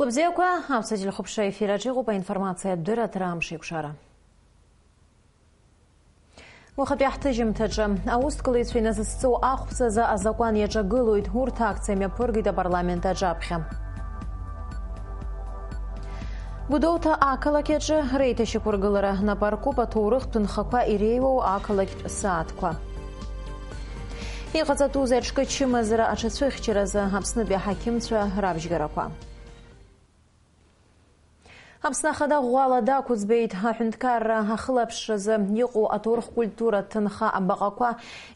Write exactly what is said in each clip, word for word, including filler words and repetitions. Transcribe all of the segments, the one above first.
Лыбзиақәа, аԥсуа телехәаԥшра ефир аҿы иҟоуп аинформациатә дырраҭара Амш еиқәшара. Уахатәи ҳҭыжьымҭаҿы, аусҭгылаҩцәа иназыцҵоу ахәԥсазы азакәан иаҿагылоит, урҭ акциа мҩаԥыргеит апарламент аҿаԥхьа. Гәдоуҭа ақалақь аҿы реиҭашьақәыргылара нап аркуп аҭоурыхтә нхақәа иреиуоу ақалақьтә сааҭқәа. Иҟаҵатәузеи аҿкы чымазара аҽацәыхьчаразы Аԥснытәи аҳақьымцәа рабжьгарақәа? Аԥсны Ахада ӷәӷәала дақәыӡбеит аҳәынҭқарра ахылаԥшразы иҟоу аҭоурых-культуратә ҭынха абаҟақәа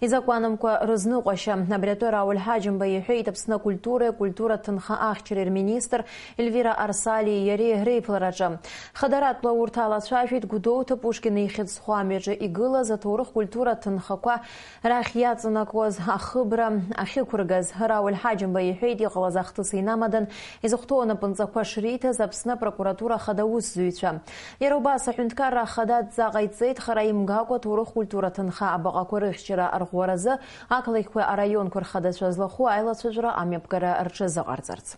изакәанымкәа рызныҟәашьа. Абри атәы Рауль Ҳаџьымба иҳәеит Аԥсны акультуреи акультуратә ҭынха ахьчареи рминистр Ельвира Арсалии иареи реиԥылараҿы. Хадаратәла урҭ алацәажәеит Гәдоуҭа Пушкин ихьӡ зху амҩаҿы игылаз аҭоурых-культуратә ҭынхақәа рахь иаҵанакуаз ахыбра ахьықәыргаз. Рауль Ҳаџьымба иҳәеит, иҟалаз ахҭыс инамадан, изыхәҭоу анапынҵақәа шриҭаз Аԥсны апрокуратура ахада аусзуҩцәа. Иара убас аҳәынҭқарра ахада адҵа ҟаиҵеит, хара имгакәа аҭоурых-культура ҭынха абаҟақәа рыхьчара арӷәӷәаразы ақалақьқәеи араионқәа рхадацәа злахәу аилацәажәара амҩаԥгара рҽазыҟарҵарц.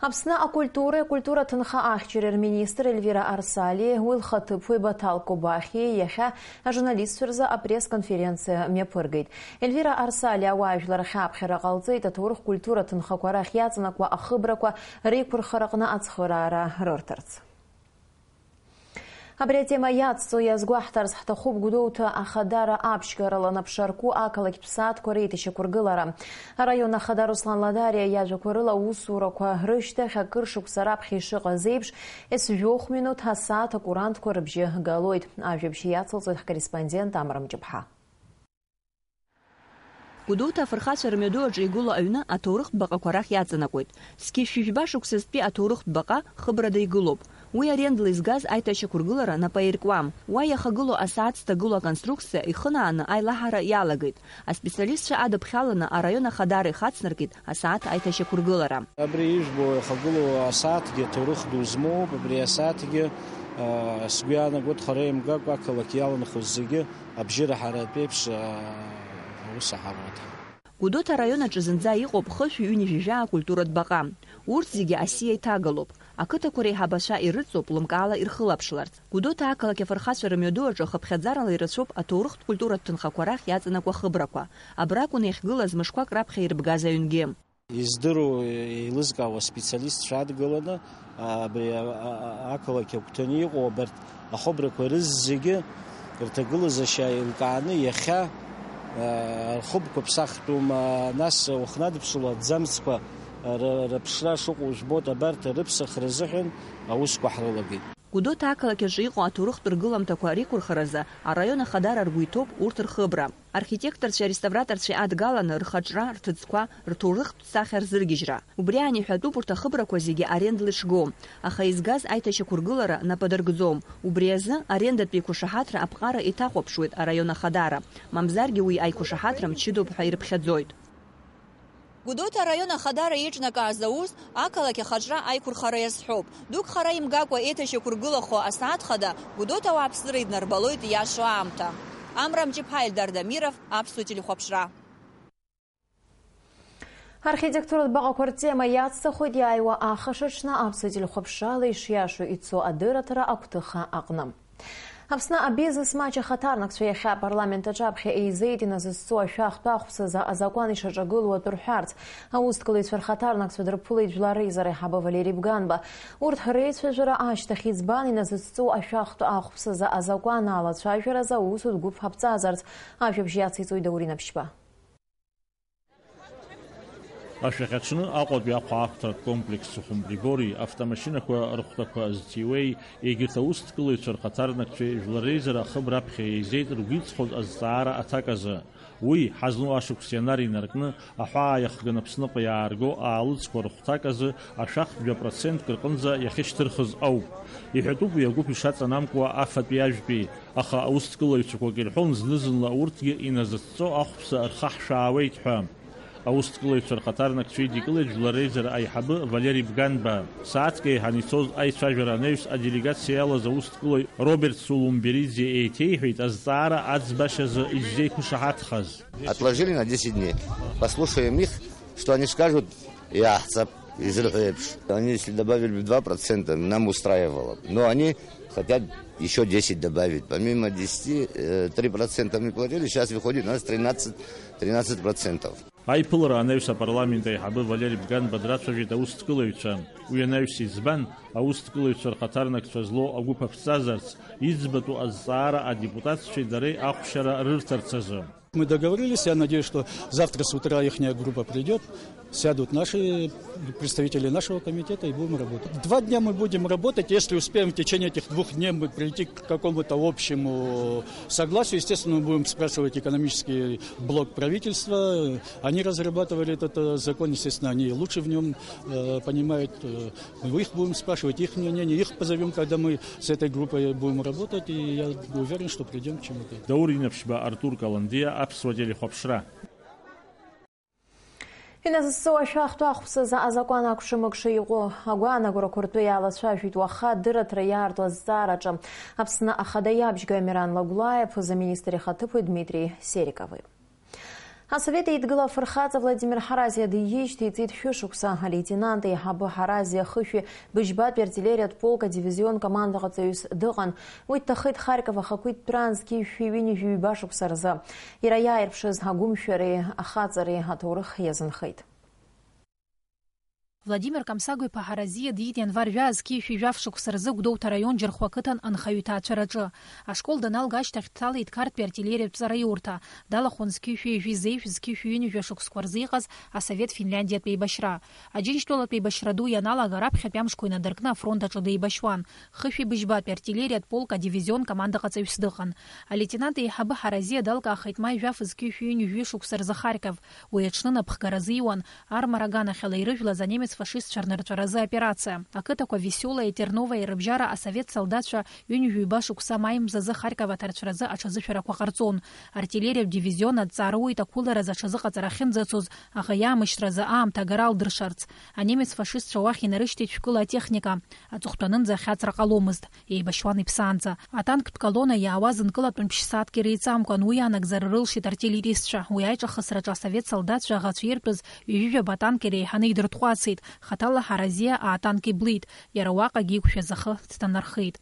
Аԥсны акультуреи акультура ҭынха ахьчареи рминистр Ельвира Арсалиеи уи лхаҭыԥуаҩ Баҭал Кобахиеи иахьа ажурналистцәа рзы апресс-конференциа мҩаԥыргеит. Ельвира Арсалиа ауаажәлар ахь аԥхьара ҟалҵеит аҭоурых-культура ҭынхақәа рахь иаҵанакуа ахыбрақәа реиқәырхараҟны ацхыраара рырҭарц. Абри атема иацҵо иазгәаҳҭарц ҳҭахуп Гәдоуҭа ахадара аԥшьгарала наԥшарку ақалақьтә сааҭқәа реиҭашьақәыргылара. Араион ахада Руслан Ладариа иажәақәа рыла аусурақәа рышьҭахь акыр шықәса раԥхьа ишыҟаз еиԥш, ес жәохә минуҭ асааҭ акурантқәа рыбжьы галоит. Ажәабжь иацылҵоит ҳкорреспондент Амра Мҷыԥҳа. Гәдоуҭа афырхацәа рымҩаду аҿы игылоу аҩны аҭоурыхтә баҟақәа рахь иаҵанакуеит. Зқьи шәи жәба шықәсазтәи аҭоурыхтә баҟа хыбрада игылоуп. Уи арендала изгаз аиҭашьақәыргылара нап аиркуам. Уа иахагылоу асааҭ зҭагылоу аконструкциа ихынааны аилаҳара иалагеит. Аспециалистцәа адыԥхьаланы араион ахадара ихацнаркит асааҭ аиҭашьақәыргылара. Абри ижәбо иахагылоу асааҭгьы ҭоурых ду змоуп, абри асааҭгьы, аа, сгәы иаанагоит, хара имгакәа ақалақь иаланхоз зегьы абжьы раҳаратә еиԥш, аа, аус аҳароуеит. Гәдоуҭа араион аҿы зынӡа иҟоуп хышәи ҩынҩажәи жәаа акультуратә баҟа. Урҭ зегьы асиа иҭагалоуп. Ақыҭақәа реиҳабацәа ирыҵоуп лымкаала ирхылаԥшларц. Гәдоуҭа ақалақь афырхацәа рымҩаду аҿы хыԥхьаӡарала ирацәоуп аҭоурыхтә культуратә ҭынхақәа рахь иаҵанакуа ахыбрақәа. Абра акәын иахьгылаз мышқәак раԥхьа ирыбгаз аҩнгьы. Издыруа, еилызкаауа специалистцәа адгыланы, абри, а, а, а, ақалақь агәҭаны иҟоу абарҭ ахыбрақәа рызегьы рҭагылазашьа еилкааны, иахьа, а, рхыбқәа ԥсахтәума, нас уахнадыԥшыло аӡамцқәа р-, рыԥшра шыҟоу жәбоит, абарҭ рыԥсахра азыҳәан аусқәа ҳрылагеит. Гәдоуҭа ақалақь аҿы иҟоу аҭоурыхтә ргыламҭақәа реиқәырхаразы араион ахадара ргәы иҭоуп урҭ рхыбра. Архитекторцәеи ареставраторцәеи адгаланы рхаҿра, рҭыӡқәа, рҭоурыхтә сахьа рзыргьежьра. Убри аан иҳәатәуп урҭ ахыбрақәа зегьы арендала ишгоу, аха изгаз аиҭашьақәыргылара нап адыркӡом. Убри азы арендатәи еиқәышаҳаҭра аԥҟара иҭахәаԥшуеит араион ахадара, мамзаргьы уи аиқәышаҳаҭра мчыдоуп ҳәа ирыԥхьаӡоит. Гәдоуҭа араион ахадара еиҿнакааз аус, ақалақь ахаҿра аиқәырхара иазҳәоуп. Дук хара имгакәа еиҭашьақәыргылахо асааҭ хада Гәдоуҭа ауааԥсыра иднарбалоит ииашоу аамҭа. Амра Мҷыԥҳа, Ельдар Дамиров, Аԥсуа телехәаԥшра. Архитектуратә баҟақәа ртема иацҵахоит иааиуа ахашаҽны Аԥсуа телехәаԥшрала ишиашоу ицо адырраҭара агәҭыха аҟны. Аԥсны абизнес маҷ ахаҭарнакцәа иахьа апарламент аҿаԥхьа еизеит иназыцҵо ашәахтә ахәԥсазы азакәан ишаҿагылоу атәы рҳәарц. Аусҭгылаҩцәа рхаҭарнакцәа дрыԥылеит Жәлар Реизара аиҳабы Валери Бганба. Урҭ реицәажәара ашьҭахь избан иназыцҵо ашәахтә ахәԥсазы азакәан алацәажәаразы аусутә гәыԥ ҳаԥҵазарц, ажәабжь иациҵоит Даур Инаԥшьба. Ашәахьаҽны Аҟәатәи ахәаахәҭратә комплекс Сухумбригори автомашьынақәа рыхәҭақәа зҭиуеи, егьырҭ аусҭгылаҩцәа рхаҭарнакцәеи Жәлар Реизара ахыб раԥхьа еизеит ргәы иҵхоз азҵаара аҭак азы. Уи, ҳазну ашықәс ианар инаркны, аҳәаа иахганы Аԥсныҟа иаарго аалыҵқәа рыхәҭак азы ашәахтә жәа процентк рҟынӡа иахьышьҭырхыз ауп. Иҳәатәуп уи агәыԥ ишаҵанамкуа афатәи ажәтәи. Аха аусҭгылаҩцәақәак ирҳәон зны-зынла урҭгьы иназыцҵо ахәԥса рхаҳшәаауеит ҳәа. Аусҭгылаҩцәа рхаҭарнакцәа идикылеит Жәлар Реизара аиҳабы Валери Бганба. Сааҭк еиҳаны ицоз аицәажәара анаҩс аделегациа иалаз аусҭгылаҩ Роберт Сулумбериӡе еиҭеиҳәеит азҵаара аӡбашьазы иззеиқәышаҳаҭхаз. Отложили на десять дней. Послушаем их, что они скажут, иаҳҵап. Изрыхлебш. Они если добавили бы два процента, нам устраивало. Но они хотят еще десять добавить. Помимо десяти, э, три процента мы платили, сейчас выходит у нас тринадцать, тринадцать процентов. Аиԥылара анаҩс апарламент аиҳабы Валери Бганба драцәажәеит аусҭкылаҩцәа. Уи анаҩс избан, аусҭкылаҩцәа рхаҭарнакцәа злоу агәыԥ аԥҵазарц, иӡбатәу азҵаара адепутатцәеи дареи ахәшьара рырҭарц азы. Мы договорились, я надеюсь, что завтра с утра ихняя группа придет, сядут наши представители нашего комитета и будем работать. Два дня мы будем работать, если успеем в течение этих двух дней мы прийти к какому-то общему согласию. Естественно, мы будем спрашивать экономический блок правительства. Они разрабатывали этот, э, закон, естественно, они лучше в нем, э, понимают. Э, мы их будем спрашивать, их мнение, их позовем, когда мы с этой группой будем работать, и я уверен, что придем к чему-то. Даур Инаԥшьба, Артур Каландиа, Аԥсуа телехәаԥшра. Иназыссоу ашәахтә ахәԥсазы азакәан акәшамыкша иҟоу агәаанагарақәа ртәы иалацәажәеит уаха адырраҭара иаарту азҵаараҿы Аԥсны Ахада иабжьгаҩ Амиран Лагәлаиа, аԥыза-министр ихаҭыԥуаҩ Дмитри Серикови. Асовет Еидгыла афырхаҵа Владимир Ҳаразиа диижьҭеи иҵит шәышықәса. Алеитенант еиҳабы Ҳаразиа хышәи быжьбатәи артиллериатә полк адивизион командаҟаҵаҩыс дыҟан. Уи дҭахеит Харьков ахақәиҭтәраан зқьи жәшәи ҩынҩажәи ҩба шықәса рзы. Иара иааирԥшыз агәымшәареи ахаҵареи аҭоурых иазынхеит. Владимир Камсагә-иԥа Ҳаразиа диит ианвар жәаа зқьи жәшәи жәаф шықәса рзы Гәдоуҭа араион Џьархәа ақыҭан анхаҩы иҭаацәараҿы. Ашкол даналга ашьҭахь дҭалеит Қарҭтәи артиллериатә ҵараиурҭа, далахәын зқьи жәшәи жәи зеижә, зқьи жәшәи ҩынҩажәа шықәсқәа рзы иҟаз асовет Финляндиатә еибашьра. Аџьынџьтәылатә еибашьра ду ианалага раԥхьатәи амшқәа инадыркны афронт аҿы деибашьуан. Хышәи быжьбатәи артиллериатә полк адивизион командаҟаҵаҩыс дыҟан. Алеитенант еиҳабы Ҳаразиа далкаахеит маи жәаф зқьи жәшәи ҩынҩажәи шықәса рзы Харьков. Уи аҽны напхгара азиуан, армара аганахьала ирыжәлаз анемец фашистцәа рнырҵәаразы аоперациа. Ақыҭақәа Весиолаиеи Терноваиеи рыбжьара асовет солдатцәа ҩынҩажәи ҩба шықәса маи мзазы Харьков аҭарцәразы аҽазышәарақәа ҟарҵон. Артиллериатә дивизион адҵа руит ақәылараз аҽазыҟаҵара ахьынӡацоз, аӷа иаамышьҭразы аамҭа агара алдыршарц. Анемец фашистцәа уахь инарышьҭит шәкыла атехника. Аҵыхәтәанынӡа ахьаҵра ҟаломызт. Еибашьуан иԥсаанӡа. Атанктә колонна иаауаз нкылатәын ԥшь-сааҭк иреиҵамкәан, уи анагӡара рылшеит артиллеристцәа. Уи аиҿахысраҿы асовет солдатцәа аӷацәа иртәыз ҩажәижәаба атанк иреиҳаны идырҭҟәацит. Хаҭала Ҳаразиа атанк иблит, иара уаҟагьы иқәшәаз ахы дҭанархеит.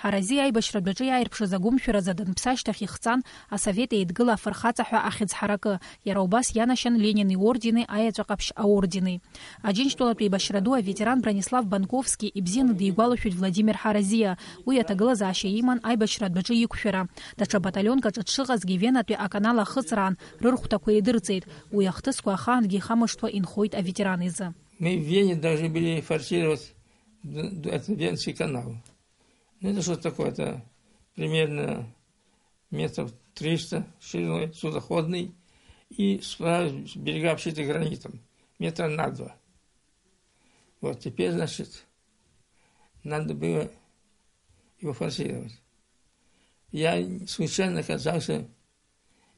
Ҳаразиа аибашьратә аҿы иааирԥшыз агәымшәаразы данԥсы ашьҭахь ихҵан асовет Еидгыла афырхаҵа ҳәа ахьӡ ҳаракы, иара убас ианашьан Ленин иордени, аеҵәа ҟаԥшь аордени. Аџьынџьтәылатә еибашьра ду аветеран Бронислав Банковски ибзианы дигәалашәоит Владимир Ҳаразиа, уи аҭагылазаашьа иман аибашьра адәаҿы иқәшәара. Даҽа баталионк аҿы дшыҟазгьы Венатәи аканал ахыҵраан рырхәҭақәа еидырҵеит, уи ахҭысқәа ахаангьы ихамышҭуа инхоит аветеран изы. Мы в Вене должны были форсировать д-, д-, этот Венский канал. Ну, это что такое? Это примерно метров триста шириной, судоходный, и справа берега обшиты гранитом, метра на два. Вот теперь, значит, надо было его форсировать. Я случайно оказался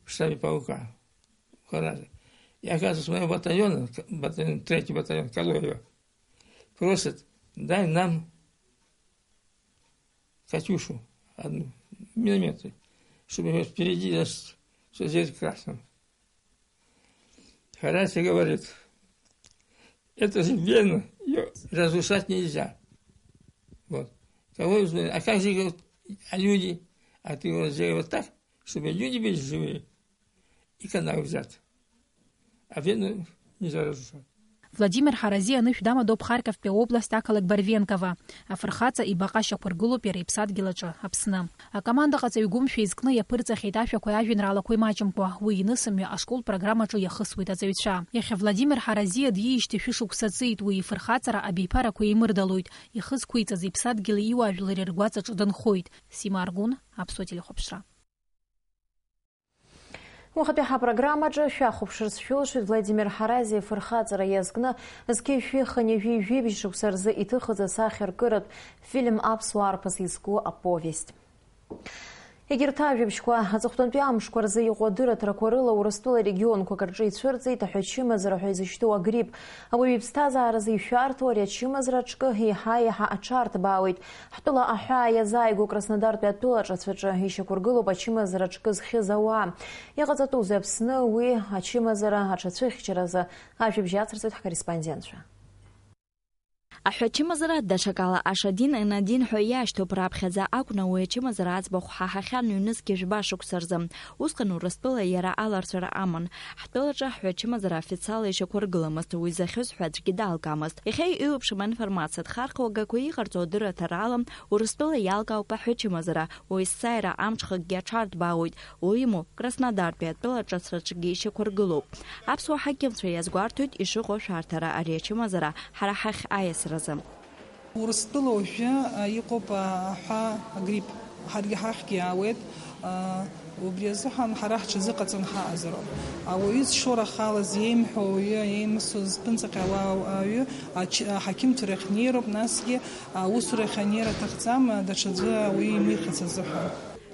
в штабе полка. И оказывается, с моего батальона, к-, батальон, третий батальон, Калуева, просят: «Дай нам Катюшу одну, минометы, чтобы вот впереди нас всё здесь красным». Харасий говорит: «Это же Вена, её разрушать нельзя». Вот. Кого же, а как же, говорит, а люди? А ты его сделай вот так, чтобы люди были живые, и канал взят. А Вену нельзя разрушать. Владимир Ҳаразиа анышә дамадоуп Харьковтәи аобласть ақалақь Барвенково. Афырхаҵа ибаҟа шьақәыргылоуп иара иԥсадгьыл аҿы, Аԥсны. Акомандаҟаҵаҩ гәымшәа изкны иаԥырҵахьеит ашәақәеи ажәеинраалақәеи маҷымкәа, уи инысымҩа ашкол программаҿы иахысуеит аҵаҩцәа. Иахьа Владимир Ҳаразиа диижьҭеи шәышықәса ҵит, уи ифырхаҵара абиԥарақәа еимырдалоит, ихы зқәиҵаз иԥсадгьыли иуаажәлари ргәаҵаҿы дынхоит. Сима Аргәын, Аԥсуа телехәаԥшра. Уахатәи ҳапрограммаҿы шәахәаԥшырц шәылшоит Владимир Ҳаразиа ифырхаҵара иазкны зқьи жәшәи хынҩажәи жәибжь шықәса рзы иҭыхыз асахьаркыратә фильм Аԥсуа арԥыс изку аповест. Егьырҭ ажәабжьқәа аҵыхәтәантәи амшқәа рзы иҟоу адырраҭарақәа рыла Урыстәыла регионқәак рҿы ицәырҵит аҳәачымазара ҳәа изышьҭоу агрипп. Ауаҩы иԥсҭазааразы ишәарҭоу ари ачымазара аҿкы еиҳа-еиҳа аҽарҭбаауеит. Ҳтәыла аҳәаа иазааигәоу Краснодартәи атәыла ҿацәаҿы ишьақәыргылоуп ачымазара ҿкы зхьыз ауаа. Иҟаҵатәузеи Аԥсны уи ачымазара аҽацәыхьчаразы? Ажәабжь ацырҵоит ҳкорреспондентцәа. Аҳәачымазара даҽакала Ашадин Надин ҳәа иашьҭоуп раԥхьаӡа акәны уи ачымазара аӡбахә ҳаҳахьан ҩнызқьи жәба шықәса рзы. Усҟан Урыстәыла иара аларҵәара аман. Ҳтәылаҿы аҳәачымазара официалла ишьақәыргыламызт, уи захьыз ҳәа аӡәгьы далгамызт. Иахьа иуеиԥшым аинформациатә хархәагақәа иҟарҵо адырраҭарала, Урыстәыла иалгауп аҳәачымазара, уи есааира амҽхакгьы аҽарҭбаауеит, уимоу, Краснодартәи атәыла ҿыцраҿгьы ишьақәыргылоуп. Аԥсуа ҳақьымцәа иазгәарҭоит ишыҟоу ашәарҭара ари ачымазара ҳара ҳахь аиасразы. Урыстәыла уажәы, а, иҟоуп, а, аҳәа агрипп. Ҳаргьы ҳахьгьы иаауеит. А, убри азыҳәан ҳара ҳҽазыҟаҵаны ҳаҟазароуп. Ауаҩы зшоурахалаз, иеимҳәо ауаҩы, иеимсыз зԥынҵаҟьауа ауаҩы ач-, аҳақьымцәа рахь днеироуп, насгьы аусурахь анеира аҭахӡам, даҽаӡәы ауаҩы имихырц азыҳәан.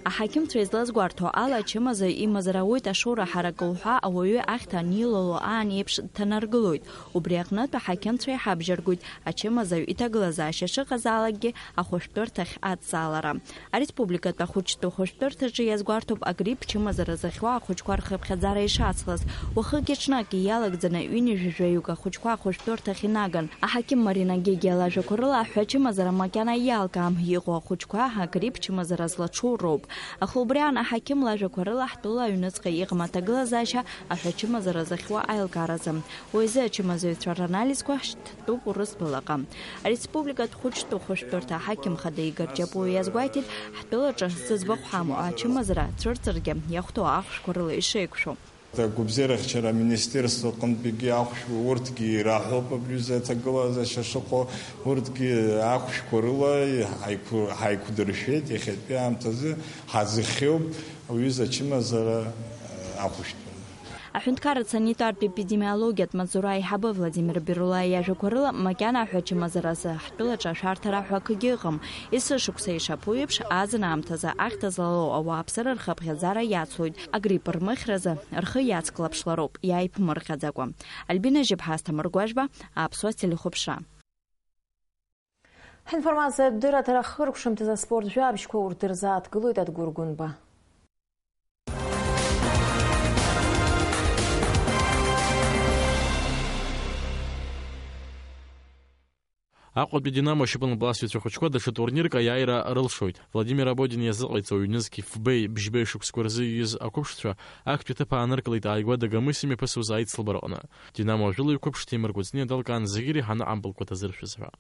Аҳақьымцәа излазгәарҭо ала, ачымазаҩ имазар ауеит ашоура ҳаракы уҳәа ауаҩы ахьҭа анилало аан еиԥш дҭанаргылоит. Убри аҟнытә аҳақьымцәа иҳабжьаргоит ачымазаҩ иҭагылазаашьа шыҟазаалакгьы ахәышәтәырҭахь адҵаалара. Ареспубликатә ахәыҷтәы хәышәтәырҭаҿы иазгәарҭоуп агрипп чымазара зыхьуа ахәыҷқәа рхыԥхьаӡара ишацлаз. Уахыки-ҽнаки иалагӡаны ҩынҩажәи жәаҩык ахәыҷқәа ахәышәтәырҭахь инаган. Аҳақьым Марина Гегиа лажәақәа рыла, аҳәа чымазара макьана иалкаам, иҟоу ахәыҷқәа агрипп чымазара злаҽу роуп. Аха убри аан аҳақьым лажәақәа рыла, ҳтәыла аҩныҵҟа иҟам аҭагылазаашьа аҳәа чымазара зыхьуа аилкааразы. Уи азы ачымазаҩцәа ранализқәа шьҭтәуп Урыстәылаҟа. Ареспубликатә хәыҷтәы хәышәтәырҭа аҳақьым хада Игор Џьапуа иазгәеиҭеит, ҳтәылаҿы зыӡбахә ҳамоу ачымазара цәырҵыргьы иахәҭоу ахәшәқәа рыла ишеиқәшәо. Агәабзиарахьчара аминистерство аҟынтәигьы ахәшә-, урҭгьы ираҳәоуп абри аҩыза аҭагылазаашьа шыҟоу, урҭгьы ахәшәқәа рыла ҳаиқәу-, ҳаиқәдыршәеит, иахьатәи аамҭазы ҳазыхиоуп аҩыза ачымазара ахәышәтәра. Аҳәынҭқарратә санитартә епидемиологиатә маҵзура аиҳабы Владимир Берулаи иажәақәа рыла, макьана аҳәа чымазаразы ҳтәылаҿы ашәарҭара ҳәа акгьы ыҟам. Есышықәса ишаԥу еиԥш, аӡын аамҭазы ахьҭа злалоу ауааԥсыра рхыԥхьаӡара иацлоит. Агрипп рмыхьразы рхы иацклаԥшлароуп, иааиԥмырҟьаӡакәа. Альбина Жьыԥҳа, Асҭамыр Гәажәба, Аԥсуа телехәаԥшра. Ҳинформациатә дырраҭара хыркәшамҭазы аспорт жәабжьқәа урҭ дырзааҭгылоит Адгәыр Гәынба. Аҟәатәи Динамо ашьапылампыласҩцәа хәыҷқәа даҽа турнирк аиааира рылшоит. Владимир Абодин иазыҟаиҵо ҩнызқь фбеи бжьбеи шықәсқәа рзы ииз ақәыԥшцәа актәи аҭыԥ ааныркылеит Ааигәа Дагомыс имҩаԥысуаз аицлабраҟны. Динамо ажәылаҩ қәыԥш Ҭемыр Кәыҵниа далкаан зегьы иреиҳаны ампылқәа ҭазыршәыз ҳәа.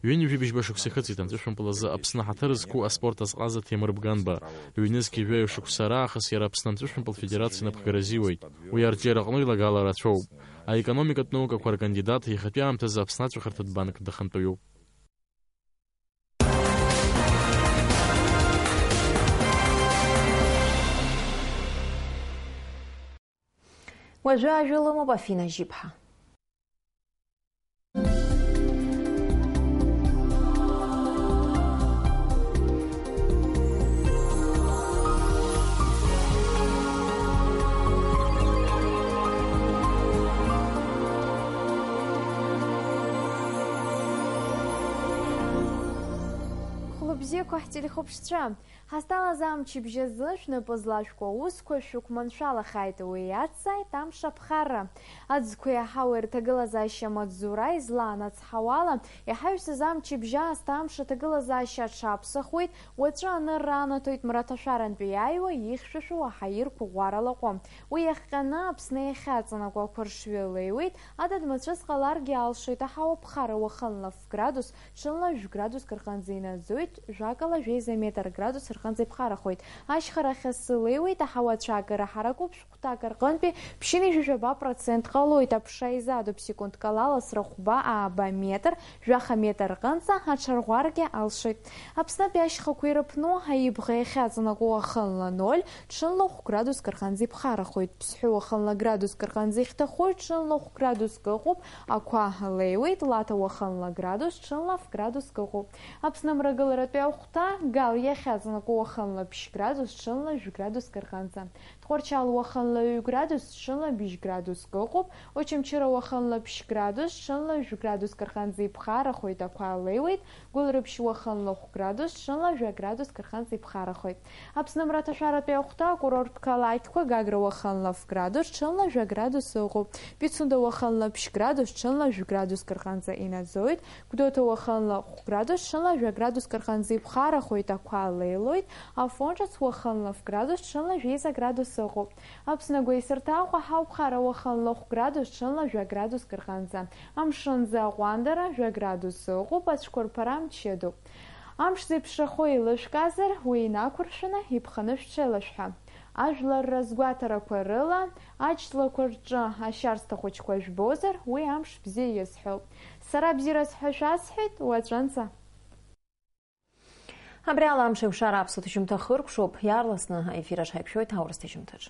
Ҩынҩажәи быжьба шықәса ихыҵит амҵәышәмпыл азы Аԥсны ҳаҭыр зқәу аспорт азҟаза Ҭемыр Бганба. Ҩнызқьи жәаҩа шықәса раахыс иара Аԥсны амҵәышәмпыл федерациа инапхгара азиуеит. Уи арҿиараҟны илагала рацәоуп. Аекономикатә наукақәа ркандидат, иахьатәи аамҭазы Аԥсны ацәыхарҭатә банк дахантәаҩуп. Уажәы ажәа лымоуп Афина Жьыԥҳа. Хәлыбзиақәа ҳтелехәаԥшцәа! Ҳазҭалаз амчыбжь азы шәнапы злашәкуа аусқәа шәықәманшәалахааит, уи иацҵааит амш аԥхарра. Аӡқәа иаҳауа рҭагылазаашьа амаҵзура излаанацҳауала, иҳаҩсыз амчыбжь аасҭа амш аҭагылазаашьа аҽаԥсахуеит, уаҵәы анырра анаҭоит мраҭашәарантәи иааиуа ихьшәашәо аҳаирқәа ӷәӷәара лаҟәы. Уи иахҟьаны Аԥсны иахьаҵанакуа ақәыршҩы леиуеит, адыд мацәыс ҟаларгьы алшоит, аҳауа ԥхара уахынла ф-градус, ҽынла жәградуск рҟынӡа инаӡоит, жәакала жәеиза метр градус рҟынӡа иԥхарахоит. Ашьхарахь асы леиуеит, аҳауа цәаакыра ҳаракуп, шәҟәҭак рҟынтәи ԥшьынҩажәи жәаба процент ҟалоит, аԥша изаатуп, секундк ала ласра хәба ааба метр, жәаха метр рҟынӡа аҽарӷәӷәаргьы алшоит. Аԥснытәи ашьхақәа ирыԥну аибӷа иахьаҵанакуа уахынла ноль, ҽынла хә-градуск рҟынӡа иԥхарахоит. Ԥсҳәы уахынла градуск рҟынӡа ихьҭахоит, ҽынла хә-градуск ыҟоуп, ақәа леиуеит, Лаҭа уахынла градус, ҽынла ф-градуск ыҟоуп. Аԥсны амрагыларатәи Ахәҭа, Гал иахьаҵанакуа уахынла ԥшь градус, ҽынла жәградуск рҟынӡа. Тҟәарчал уахынла ҩ градус, ҽынла быжь градуск ыҟоуп. Очамчыра уахынла ԥшь градус, ҽынла жәградуск рҟынӡа иԥхарахоит, ақәа леиуеит. Гәылрыԥшь уахынла хә градус, ҽынла жәа градуск рҟынӡа иԥхарахоит. Аԥсны мраҭашәаратәи ахәҭа акурорттә қалақьқәа Гагра уахынла ф градус, ҽынла жәа градус ыҟоуп. Пицунда уахынла ԥшь градус, ҽынла жәа градуск рҟынӡа инаӡоит. Гәдоуҭа уахынла хә градус, ҽынла жәа градуск рҟынӡа иԥхарахоит, ақәа леилоит. Афон ҿыц уахынла ф градус, ҽынла жәеиза градус ыҟоуп. Аԥсны агәеисырҭа Аҟәа ҳауԥхара уахынла хә градус, ҽынла жәа градуск рҟынӡа. Амшынӡы аҟәандара жәа градус ыҟоуп, ацәқәырԥара мчыдоуп. Амш зеиԥшрахо еилышәкаазар, уи инақәыршәаны иԥханы шәҽеилышәҳәа. Ажәлар разгәаҭарақәа рыла, аџьҵлақәа рҿы ашьарсҭа хәыҷқәа жәбозар, уи амш бзиа иазҳәоуп. Сара бзиараз ҳәа шәасҳәеит, уаҵәынӡа. Абри ала амш еиқәшара аԥсуа ҭыжьымҭа хыркәшоуп, иаарласны аефир аҿы ҳаиқәшәоит аурыс ҭыжьымҭаҿ.